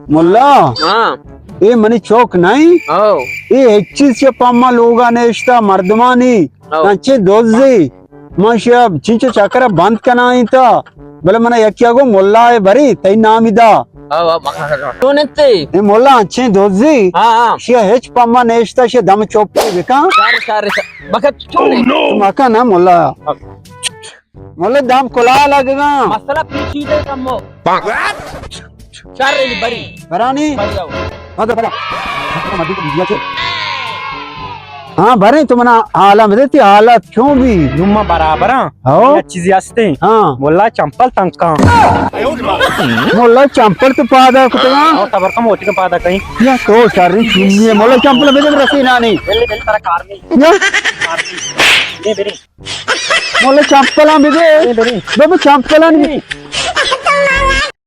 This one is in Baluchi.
ملا، ہاں۔ اے منی چوک نہیں؟ او۔ اے ہچ چیز چہ پما لوگا نشتا مردمانی۔ او۔ انچیں دوزی۔ من شیا چنچو چکر بند کنائیں تا۔ بلے منا یکیا گو ملا اے بری، تئی نامی دا۔ او، او، مکا۔ تو نتے؟ اے ملا انچیں دوزی۔ ہاں، ہاں۔ شیا ہچ پما نشتا، شیا دم چوپ بکا۔ شار، شار، شار۔ بکت تو نے۔ مکا نا ملا۔ ملا دم کلا لگگا۔ مسئلہ پیچیدہ کمو۔ چار ریلی بری۔ برانی؟ بری آؤ۔ ہاں، تو برا۔ ہاں، برے تو منا حالا بدے، تی حالات چون بی؟ نما برابر ہاں۔ ہاں۔ چیزی ہستے۔ ہاں۔ ملا چمپل تنکا۔ ملا چمپل تو پادا کتگا؟ ہاں، صبر کم ہوتی کا پادا کہیں۔ یا تو شرین چینی ہے۔ ملا چمپل بدے رسی نانی۔ بلے، بلے، ترا کار نہیں۔ یا؟ کار نہیں۔ دے، دے۔ ملا چمپلاں بدے۔ اے برے۔ بابا چمپلاں بدے۔